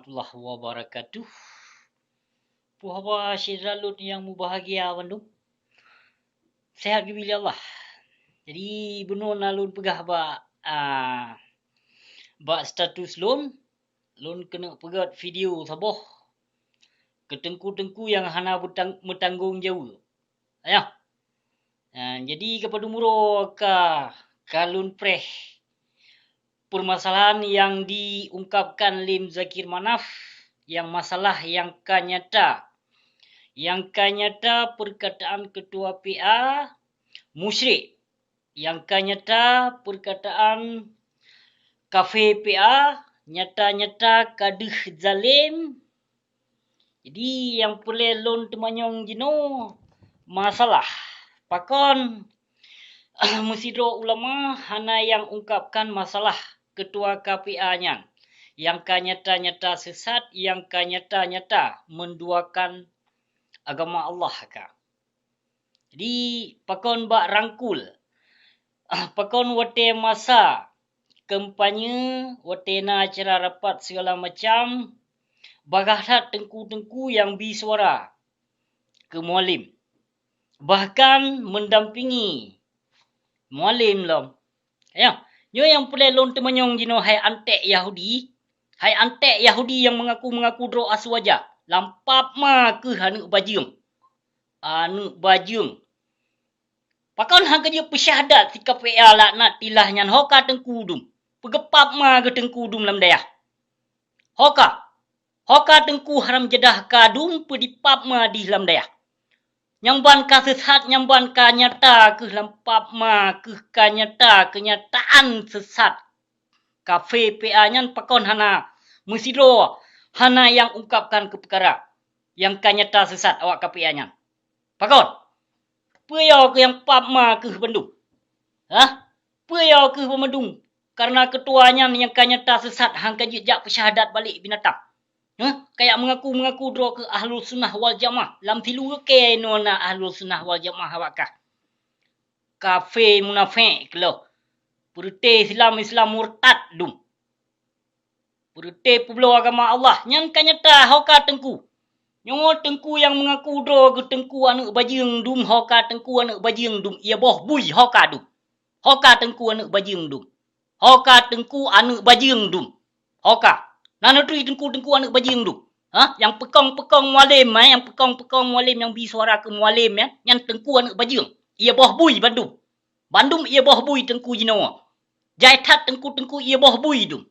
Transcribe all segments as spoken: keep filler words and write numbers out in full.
Warahmatullahi wabarakatuh. Puhaba syedara lôn nyang mubahgia bandum. Sehat geubri lé Allah. Jadi, bunoe na lôn peugah bak, a, bak status lôn, lôn keuneuk peugét video saboh keu teungku-teungku nyang hana beutang-, meutanggong jaweueb. Ayah. Nah, jadi keupadum uroe ka, ka lôn preh permasalahan nyang diungkapkan lé Muzakir Manaf, nyang masalah nyang ka nyata. Nyang ka nyata perkataan ketua P A musyrik. Nyang ka nyata perkataan kafé P A nyata-nyata ka deuh zalem. Jadi, nyang peureulée lôn teumanyong jinoe masalah pakon meusidroe ulama hana nyang ungkapkan masalah ketua K P A nyan, nyang ka nyata-nyata sesat, nyang ka nyata-nyata menduakan agama Allah ka. Jadi, pakon bak rangkul, pakon watée masa kampanye, watée na acara rapat segala macam, bagaih that teungku-teungku nyang bi suara keu Mualem, bahkan mendampingi Mualem lom. Nyoe nyang peureulée lôn teumanyong jinoe hai anték Yahudi, hai anték Yahudi nyang meungaku-meungaku droe Aswaja, lam pap ma kheueh aneuëk bajeueng. Aneuëk bajeueng. Pakon han ka jeuet peusyahadat si K P A laknatillah nyan ho ka teungku dum. Peugeupap ma geuh teungku dum lam dayah. Ho ka. Ho ka teungku haram jadah ka dum peudipap ma dih lam dayah. Nyang ban ka sesat, nyang ban ka nyata kheueh lam pap ma kheueh ka nyata keunyataan sesat. Kafé P A nyan pakon hana meusidroe hana nyang ungkapkan keu peukara nyang ka nyata sesat awak K P A nyan. Pakon? Peue yo keu nyang pap ma kheueh bandum? Hah? Peue yo kheueh bandum? Karena ketua nyan nyang ka nyata sesat han ka jeuet jak peusyahadat balek binatang. Hah? Kayak meungaku-meungaku droe keu Ahlus Sunnah wal Jamaah. Lam silu keu nona Ahlus Sunnah wal Jamaah awak kah. Kafé munafék keuloh. Peureuté Islam, Islam murtad dum. Peureuté peubloe agama Allah, nyan ka nyata ho ka teungku. Nyoe teungku nyang meungaku droe geuh teungku aneuëk bajeueng dum, ho ka teungku aneuëk bajeueng dum, ie boh bui ho ka dum. Ho ka teungku aneuëk bajeueng dum. Ho ka teungku aneuëk bajeueng dum. Ho ka. Na neuturi teungku-teungku aneuëk bajeueng dum. Ha? Nyang peukong-peukong Mualem, eh? Nyang peukong-peukong Mualem, nyang bi suara keu Mualem, eh? Nyan teungku aneuëk bajeueng. Ie boh bui bandum. Bandum ie boh bui teungku jinoe. Jai that teungku-teungku ie boh bui dum.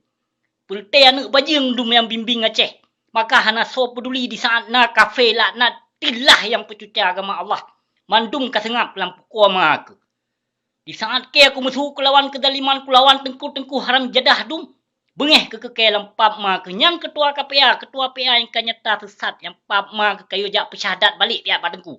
Peureuté aneuëk bajeueng dum nyang bimbéng Aceh. Maka hana soe peuduli di saat na kafé laknatillah nyang peucuca agama Allah. Mandum ka seungab lam pukoe ma kheueh. Di saat keu aku meusu keulawan keuzaliman, kulawan teungku-teungku haram jadah dum, beungéh keu keukée lam pap ma kheueh nyan ketua K P A, ketua P A nyang ka nyata sesat nyang pap ma kheueh ka yue jak peusyahadat balek pihak bak teungku.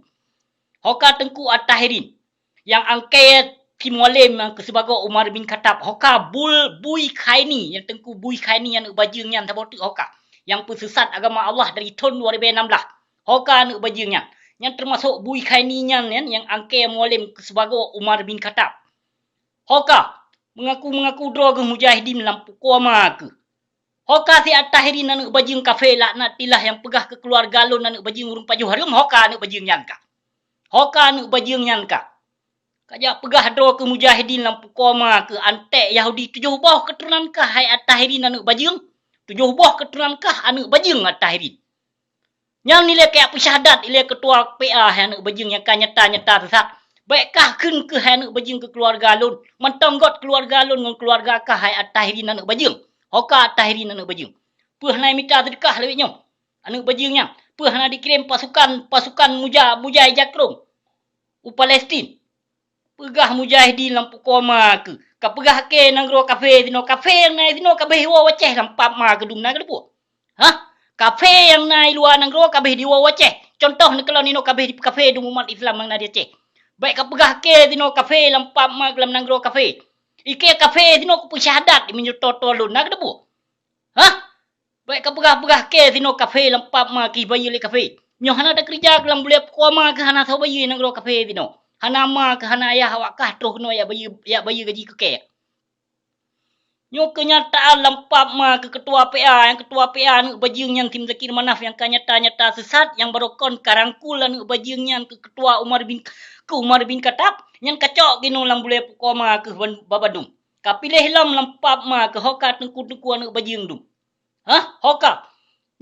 Ho ka teungku At-Tahirin, nyang angkée si Mualem nyang keu sibagoe Umar bin Khattab, ho ka bul bui khaini, nyang teungku bui khaini aneuëk bajeueng nyan saboh teuk ho ka, nyang peusesat agama Allah dari thon dua ribée nam blah. Ho ka aneuëk bajeueng nyan. Nyan teumasok bui khaini nyan, nyan nyang angkée Mualem keu sibagoe Umar bin Khattab. Ho ka meungaku-meungaku droe geuh mujahidin lam pukoe ma kheueh. Ho ka si At-Tahirin aneuëk bajeueng kafé laknatillah nyang peugah keu keuluwarga lôn aneuëk bajeueng ureuëng pajoh hareuem, ho ka aneuëk bajeueng nyan ka. Ho ka aneuëk bajeueng nyan ka. Ka jak peugah droe keu mujahidin lam pukoe ma kheueh anték Yahudi tujoh boh keuturonan kah hai At-Tahirin aneuëk bajeueng. Tujoh boh keuturonan kah aneuëk bajeueng At-Tahirin. Nyan ilée kajak peusyahadat ilée ketua P A hai aneuëk bajeueng nyang ka nyata-nyata sesat. Bék kah kheun keu hai aneuëk bajeueng keu keuluwarga lôn. Mantong gét keuluwarga lôn ngon keuluwarga kah hai At-Tahirin aneuëk bajeueng. Ho ka At-Tahirin aneuëk bajeueng. Peue hana mita seudeukah lawét nyoe? Aneuëk bajeueng nyan. Peue hana dikirém pasukan, pasukan muja, mujai jakrong u Palestin? Peugah mujahidin lam pukoe ma kheueh. Ka peugah kée nanggroe kafé sinoe, kafé nyang na sinoe kabéh iwoe u Aceh lam pap ma kheueh dum na keudeupue. Hah? Kafé nyang na i luwa nanggroe kabéh diwoe u Aceh. Cuntoh neukalon inoe kabéh di kafé dum umat Islam nyang na di Aceh. Bék ka peugah kée sinoe kafé lam pap ma kheueh lam nanggroe kafé. Ikée kafé sinoe kupeusyahadat meunyoe toe-toe lôn na keudeupue. Hah? Bék ka peugah-peugah kée sinoe kafé lam pap ma kheueh bayeue lé kafé. Nyoe hana takeureuja keu lam bulée pukoe ma kheueh hana soe bayeue nanggroe kafé sinoe. Hana ma kheueh hana ayah awak kah troh keunoe jak bayeue, jak bayeue gaji keu kée. Nyoe keunyataan lam pap ma keu keutua P A, nyang keutua P A aneuëk bajeueng nyan Tim Zakir Manaf nyang ka nyata-nyata seusat, nyang barokon ka rangkul aneuëk bajeueng nyan keu keutua Umar bin, keu Umar bin Khattab, nyan ka cok ginong lam bulée pukoe ma keu ban-, babandum. Ka piléh lom lam pap ma keu hoka teungku-teungku aneuëk bajeueng dum. Hah? Hoka.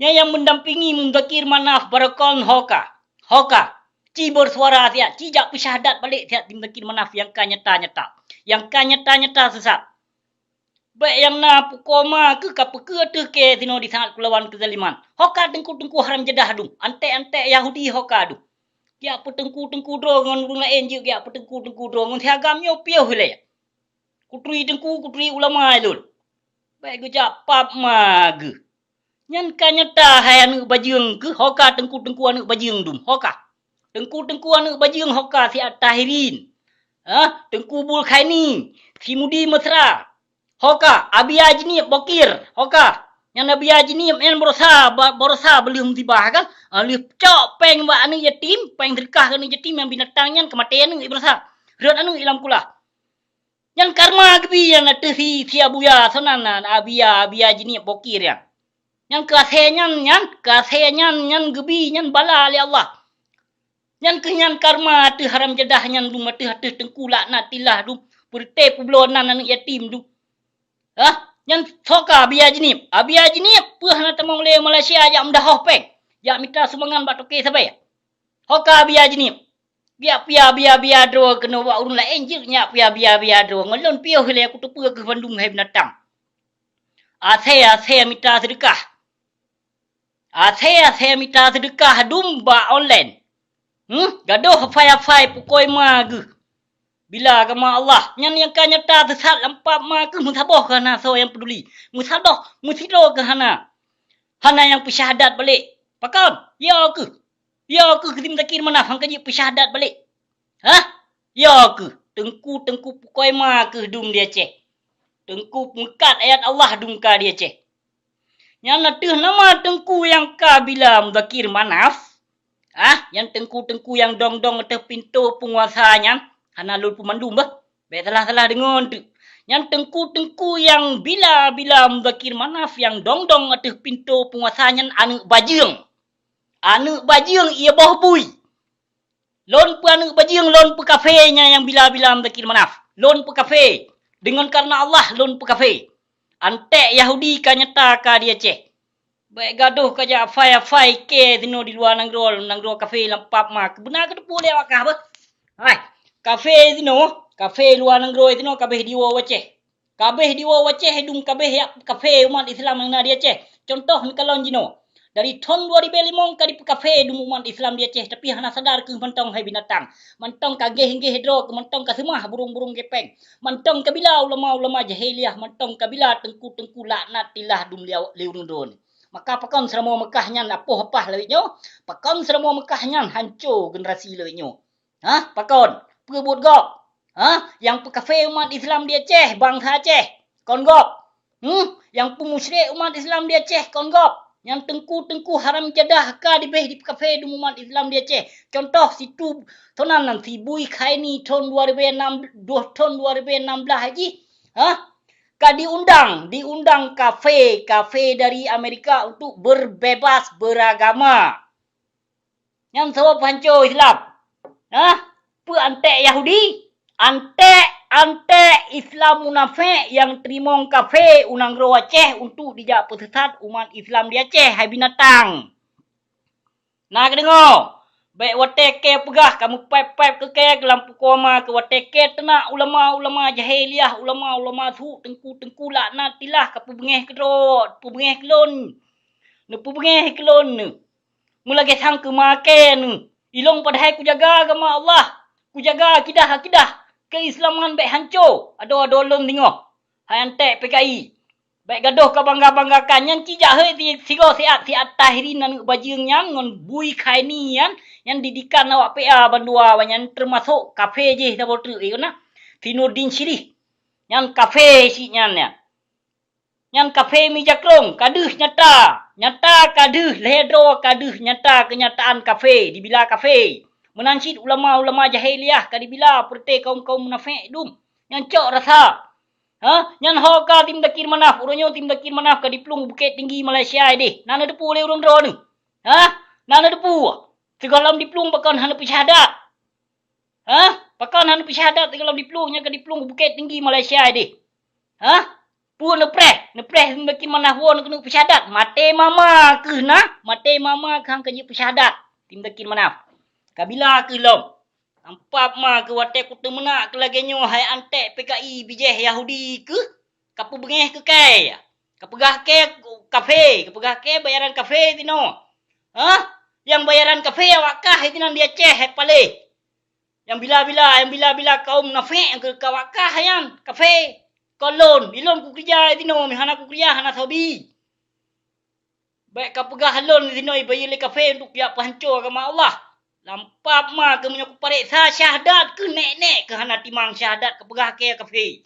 Nyan nyang mendampingi Muzakir Manaf barokon hoka. Hoka. Ci bersuara siat, ci jak peusyahadat balek siat Muzakir Manaf nyang ka nyata-nyata. Nyang ka nyata-nyata seusat. Bék nyang na pukoe ma keuh ka peukeu teuh kée sinoe di saat keulawan keuzaliman. Hoka teungku-teungku haram jadah dum, antek-antek Yahudi hoka dum. Geujak peuteungku-teungku droe ngon ureuëng laén jeuet geujak peuteungku-teungku droe ngon si agam nyoe piôh ilée. Kuturi teungku, kuturi ulama ilôn. Bék geujak pap ma geuh. Nyan ka nyata hai aneuëk bajeueng keuh hoka teungku-teungku aneuëk bajeueng dum, hoka. Teungku-teungku aneuëk bajeueng hoka si At-Tahirin. Ha? Teungku Bul Khaini, si Mudi Mesra. Hoka, Abia Jinieb Bokir, hoka. Nyan Abia Jinieb nyan barosa, ba-, barosa beuleuh musibah kan? Ah, lheueh cok péng bak aneuëk yatim, péng seudeukah keu aneuëk yatim nyang binatang nyan keumaté aneuëk barosa. Rhot aneuëk i lam kulah. Nyan karma geubi nyan ateueh si, si Abuya, soe nan, nan, Abia, Abia Jinieb Bokir nyan. Nyan keu asée nyan, nyan, keu asée nyan, nyan geubi, nyan bala lé Allah. Nyan keuh nyan karma ateueh haram jadah nyan dum, ateueh, ateueh teungku laknatillah dum, peureuté peubloe nan aneuëk yatim dum. Hah? Nyan soe ka Abia Jinieb? Abia Jinieb peue hana tamong lé Malaysia jak meudahoh péng, jak mita sumbangan bak toke sabe? Soe ka Abia Jinieb? Geujak piah-bia-bia droe keunoe bak ureuëng laén jeuet nyak piah-bia-bia droe. Ngon lôn piôh ilée kuteupeue keuh bandum hai binatang. Asée-asée mita seudeukah. Asée-asée mita seudeukah dum bak online. Hmm? Gadôh hafai-hafai pukoe ma geuh. Bila agama Allah, nyan nyang ka nyata seusat lam pap ma keuh meusaboh keuh hana soe nyang peuduli. Meusaboh, meusidroe keuh hana. Hana nyang peusyahadat balek. Pakon? Ya keuh. Ya keuh Tim Zakir Manaf han ka jeuet peusyahadat balek. Hah? Ya keuh, teungku-teungku pukoe ma keuh dum di Aceh. Teungku peungkat ayat Allah dum ka di Aceh. Nyan ateueh nama teungku nyang ka bila Muzakir Manaf? Ah, nyan teungku-teungku nyang dong-dong ateueh pintoe peunguasa nyan, hana lôn peumandum bah. Bék salah-salah deungon teuk. Nyan teungku-teungku nyang bila-bila Muzakir Manaf nyang dong-dong ateueh pintoe peunguasa nyan aneuëk bajeueng. Aneuëk bajeueng ie boh bui. Lôn peu aneuëk bajeueng, lôn peu kafé nyan nyang bila-bila Muzakir Manaf. Lôn peu kafé. Deungon kareuna Allah lôn peu kafé. Antek Yahudi ka nyata ka di Aceh. Bék gadôh ka jak afai-afai kée sinoe di luwa nanggroe, nanggroe kafé lam pap ma. Keubeuna keuteupeu lé awak kah beuh. Hai, kafé sinoe, kafé luwa nanggroe sinoe kabéh diwoe u Aceh. Kabéh diwoe u Aceh dum kabéh jak kafé umat Islam nyang na di Aceh. Contoh neukalon jinoe, dari thon dua ribée limong ka dipeukafé dum umat Islam di Aceh, tapi hana sadar keuh mantong hai binatang. Mantong ka géh-géh droe keuh, mantong ka seumah burung-burung gepeng. Mantong ka bila ulama-ulama jahiliah, mantong ka bila teungku-teungku laknatillah dum lé, lé ureuëng droe nyoe. Maka pakon seuramoe Meukah nyan apoh apah lawét nyoe? Pakon seuramoe Meukah nyan hanco generasi lawét nyoe? Hah? Pakon? Peue buet gob? Hah? Nyang peukafé umat Islam di Aceh, bansa Aceh? Kon gob? Hmm? Nyang peumusyrik umat Islam di Aceh, kon gob? Nyang teungku-teungku haram jadah ka dibéh dipeukafé dum umat Islam di Aceh. Contoh situ, tonan nan si Bui Khaini thon dua ribée enam, dua, thon dua ribée enam belas jih. Hah? Ka diundang, diundang kafé, kafé dari Amerika untuk berbebas beragama. Nyan soe peuhanco Islam? Hah? Peue antek Yahudi? Antek, antek Islam munafék nyang teurimong kafé u nanggroe Aceh untuk dijak peuseusat umat Islam di Aceh, hai binatang. Na kadeungoe, bék watée kée peugah ka meupép-pép keu kée keu lam pukoe ma keu watée kée teunak ulama-ulama jahiliah, ulama-ulama su, teungku-teungku laknatillah ka peubeungéh keudroe, peubeungéh keulôn. Neupeubeungéh keulôn neuh. Meulagée sang keu ma kée neuh. Ilôn padahai kujaga agama Allah, kujaga akidah-akidah keuislaman bék hanco, adoe-adoe lôn singoh. Hai antek P K I. Bék gadôh kabangga-banggakan nyan ci jak heuet si-, sigoe siat-siat Tahirin aneuëk bajeueng nyan ngon Bui Khaini nyan, nyan didikan awak P A bandua awak nyan teumasok kafé jih saboh teuk ikon na. Si Nurdin Syirih. Nyan kafé si nyan nyan. Nyan kafé mija krông, ka deuh nyata. Nyata ka deuh, lhée droe ka deuh nyata keunyataan kafé, dibila kafé. Meunan cit ulama-ulama jahiliah ka dibila peureuté kaum-kaum munafék dum. Nyan cok rasa. Ha? Nyan ho ka Tim Dakir Manaf, uroe nyoe Tim Dakir Manaf ka diplueng Bukét Tinggi Malaysia deh. Na neuteupeue lé ureuëng droeneuh? Ha? Na neuteupeue? Sigohlom diplueng pakon hana peusyahadat? Ha? Pakon hana peusyahadat sigohlom diplueng, nyan ka diplueng Bukét Tinggi Malaysia deh? Ha? Peue neupreh? Neupreh Tim Dakir Manaf woe neukeuneuk peusyahadat? Maté mama kheueh na, maté mama kheueh han keuneuk peusyahadat Tim Dakir Manaf. Kabila kheueh lom. Nampak ma keu watée kuteumeunak keu lagée nyoe hai anték P K I bijéh Yahudi keuh, ka peubeungéh keu kée, ka peugah kée kafé, ka peugah kée bayaran kafé tinoe. Hah? Nyang bayaran kafé awak kah hai tinan di Aceh hai paléh. Nyang bila-bila, nyang bila-bila kaum munafék nyang keu awak kah nyan kafé. Kon lôn, ilôn kukeurija tinoe, meuhana kukeurija hana soe bi. Bék kapeugah lôn jinoe bayeue lé kafé untuk jak peuhanco agama Allah. Lampap ma keu meunyoe kupareksa syahadat keu nek-nek keu hana timang syahadat kapeugah kée kafé.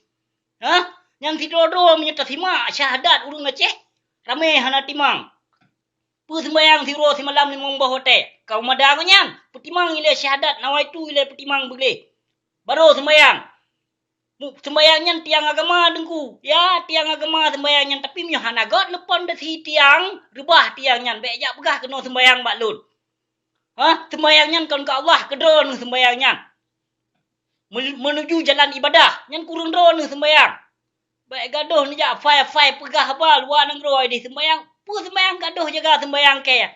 Hah? Nyan sidroe-droe meunyoe tasimak syahadat ureuëng Aceh, ramé hana timang. Peue seumbahyang siuroe simalam limong boh watée? Ka meumada ngon nyan, peutimang ilée syahadat nawaitu ilée peutimang beuleh. Barô seumbahyang. Mu-, seumbahyang nyan tiang agama Teungku. Ya, tiang agama seumbahyang nyan, tapi meunyoe hana göt neupon desi tiang, reubah tiang nyan, bék jak peugah keunoe seumbahyang bak lôn. Hah? Seumbahyang nyan kon keu Allah, keu droeneuh seumbahyang nyan. Meu-, meunuju jalan ibadah, nyan kureueng droeneuh seumbahyang. Bék gadoh neujak fai-fai peugah haba luwa nanggroe deh seumbahyang. Peue seumbahyang gadoh jaga seumbahyang kée?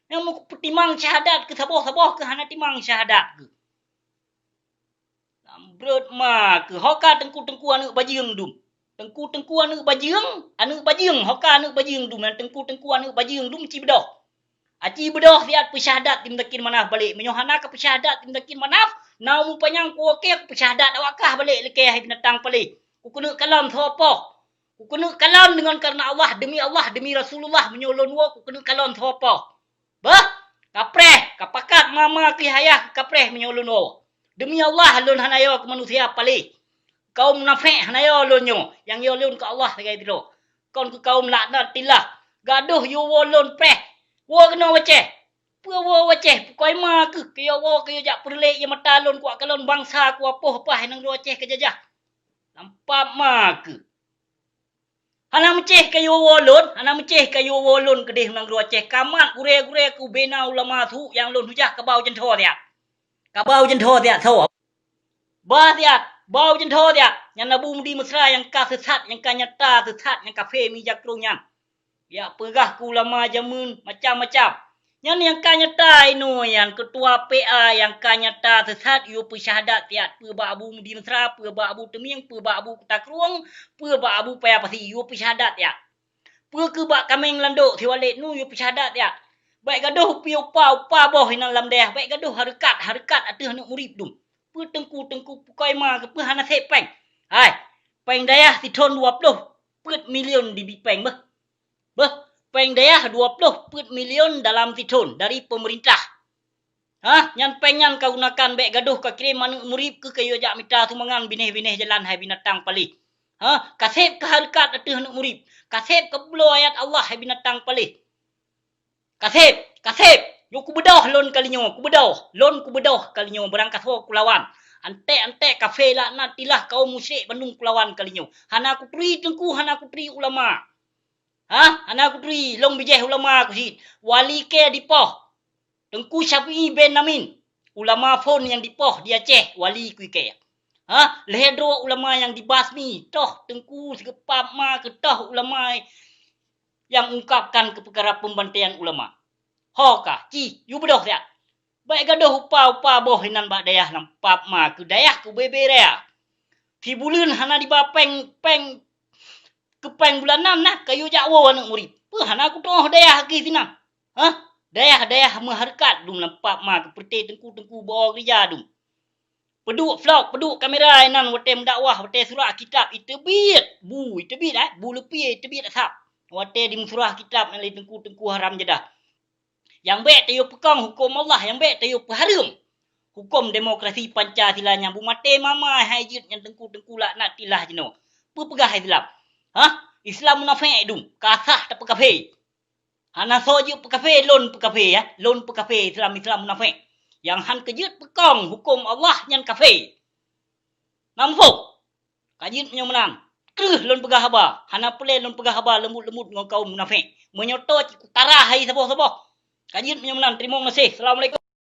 Nyang meupeutimang syahadat keu saboh-saboh keu hana timang syahadat keu. Lam brot ma keu ho ka teungku-teungku aneuëk bajeueng dum. Teungku-teungku aneuëk bajeueng, aneuëk bajeueng, ho ka aneuëk bajeueng dum, nyang teungku-teungku aneuëk bajeueng dum ci beudôh. Aci beudôh siat peusyahadat Tim Dakir Manaf balek. Meunyoe hana ka peusyahadat Tim Dakir Manaf, na umu panyang kuwoe kée kupeusyahadat awak kah balek lé kée hai binatang paléh. Kukeuneuk kalon soe poh. Kukeuneuk kalon deungon kareuna Allah, demi Allah, demi Rasulullah, meunyoe lôn woe kukeuneuk kalon soe poh. Bah, kapreh, kapakat mama keu hayah kapreh meunyoe lôn woe. Demi Allah lôn hana yo keu manusia paléh. Kaum munafék hana yo lôn nyoe, nyang yo lôn keu Allah sagai sidroe. Kon keu kaum laknatillah. Gadoh yo woe lôn preh. Woe keunoe wacéh. Peue woe wacéh, pukoi ma keuh keu yo woe keu yo jak peureulek ie mata lôn kuak kalon bansa kuapoh paih nanggroe Aceh kajajah. Lampap ma keuh. Hana meucéh kayue woe lôn, hana meucéh kayue woe lôn keudeh nanggroe Aceh. Kamat gurée-gurée keu bena ulama su nyang lôn hujah kabau jeuntho siat. Kabau jeuntho siat soe? Bah siat, bau jeuntho siat. Nyan Abu Mudi Mesra nyang ka seusat, nyang ka nyata seusat, nyang kafé mi jakrong nyan. Yak peugah keu ulama jameun macam-macam. Nyan nyang ka nyata inoe nyan keutua P A nyang ka nyata seusat yue peusyahadat siat peue bak Abu Mudi Mesra, peue bak Abu Teumieng, peue bak Abu Kutakrueng, peue bak Abu Paya Pasi yue peusyahadat siat. Peue keu bak Kameng Landok siwalek nu yue peusyahadat siat. Bék gadoh upi upa-upa boh inan lam dayah, bék gadoh hareukat-hareukat ateueh aneuk murit dum. Peue teungku-teungku pukoi ma keu peue hana sép péng. Hai, péng dayah sithon dua ploh peuet milion dibi péng beuh. Beuh, péng dayah dua ploh peuet milion dalam sithon dari peumeurintah. Hah, nyan péng nyan kagunakan bék gadoh kakirém aneuk murit keu kayue jak mita sumbangan binéh-binéh jalan hai binatang paléh. Hah, kasép keu hareukat ateueh aneuk murit, kasép keu bloe ayat Allah hai binatang paléh. Kasép, kasép, nyoe kubeudôh lôn kalinyoe, kubeudôh, lôn kubeudôh kalinyoe beurangkasoe kulawan. Anték-anték kafé laknatillah kaum musyrik bandum kulawan kalinyoe. Hana kuturi teungku, hana kuturi ulama. Hah? Hana kuturi, lôn bijéh ulama kucit. Wali kée dipoh. Teungku Syafi'i bin Amin. Ulama phon nyang dipoh di Aceh, wali kui kée. Hah? Lhée droe ulama nyang dibasmi, toh teungku sigeupap ma keutoh ulama nyang ungkapkan keu peukara peumbantaian ulama. Ho ka, ci, yue beudôh siat. Bék gadoh upa-upa boh inan bak dayah lam pap ma keu dayah keu bebe raya. Sibuleuen hana diba péng, péng keu péng bulanan nah kayue jak woe aneuk murit. Peue hana kutoh dayah keu sinan? Hah? Dayah-dayah meuhareukat dum lam pap ma keu peureute teungku-teungku beu keurija dum. Peuduek vlog, peuduek kamera inan watée meudakwah, watée surah kitab iteubiet, bu iteubiet, eh, bu leupie iteubiet asab. Watée dimeusurah kitab nyang lé teungku-teungku haram jadah. Nyang bék tayue peukong huköm Allah, nyang bék tayue peuhareuem huköm demokrasi Pancasila nyang bumaté mama hai jeuet nyan teungku-teungku laknatillah jinoe. Peue peugah Islam? Hah? Islam munafék dum, ka sah tapeukafé. Hana soe jeuet peukafé, lôn peukafé, ya. Lôn peukafé Islam-Islam munafék. Nyang han keujeuet peukong huköm Allah nyan kafé. Na muphom? Ka jeuet meunyoe meunan. Kreueh lôn peugah haba, hana peureulée lôn peugah haba leumbut-leumbut ngon kaum munafék. Meunyoe toe cit kutara hai saboh-saboh. Ka jeuet meunyoe meunan, teurimong gaséh. Assalamualaikum.